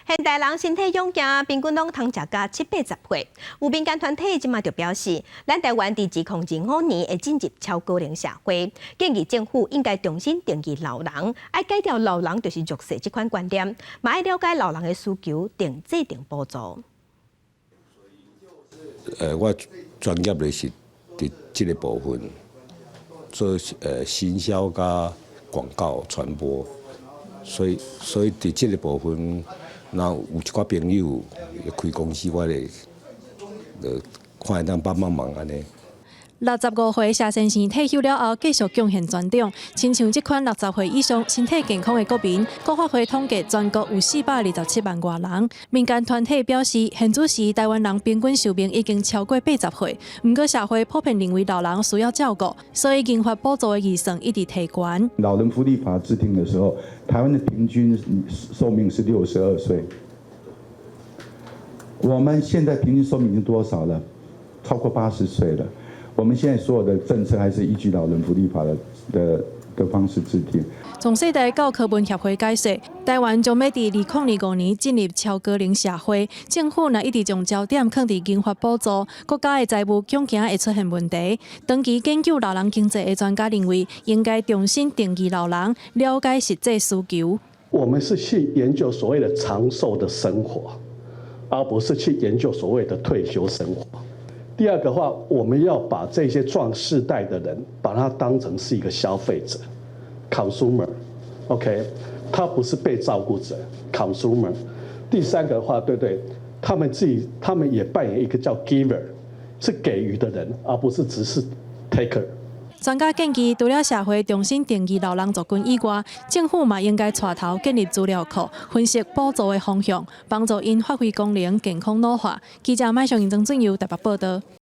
現代人身體勇健，平均攏通食甲七八十歲。有民間團體這馬就表示，咱台灣佇2025年會進入超高齡社會，建議政府應該重新定義老人，愛改掉老人就是弱勢這款觀念，嘛愛了解老人的需求，並制定補助。我專業的是佇這个部分做行銷佮廣告傳播，所以佇這个部分，若有一寡朋友開公司，我會就看會當幫幫忙按呢。65歲謝先生退休了後，繼續貢獻全長。親像這款60歲以上身體健康的國民，國發會統計全國有427萬外人。民間團體表示，現此時台灣人平均壽命已經超過80歲，毋過社會普遍認為老人需要照顧，所以研發補助的預算一直提懸。老人福利法制定的時候，台灣的平均壽命是62歲。我們現在平均壽命已經多少了？超過80歲了。我們現在所有的政策還是依據老人福利法的方式制定。從世代教科文協會解釋，台灣將欲佇2025年進入超高齡社會，政府若一直將焦點囥佇研發補助，國家的財務恐驚會出現問題。長期研究老人經濟的專家認為，應該重新定義老人，了解實際需求。我們是去研究所謂的長壽的生活，而不是去研究所謂的退休生活。第二個話，我們要把這些壯世代的人，把他當成是一個消費者，consumer，OK，他不是被照顧者，consumer。第三個的話，對不對？他們自己，他們也扮演一個叫 giver，是給予的人，而不是只是 taker。專家建議，除了社會重新定義老人族群以外，政府嘛應該帶頭建立資料庫，分析補助的方向，幫助𪜶發揮功能，健康老化。記者麥尚英、曾俊佑台北報道。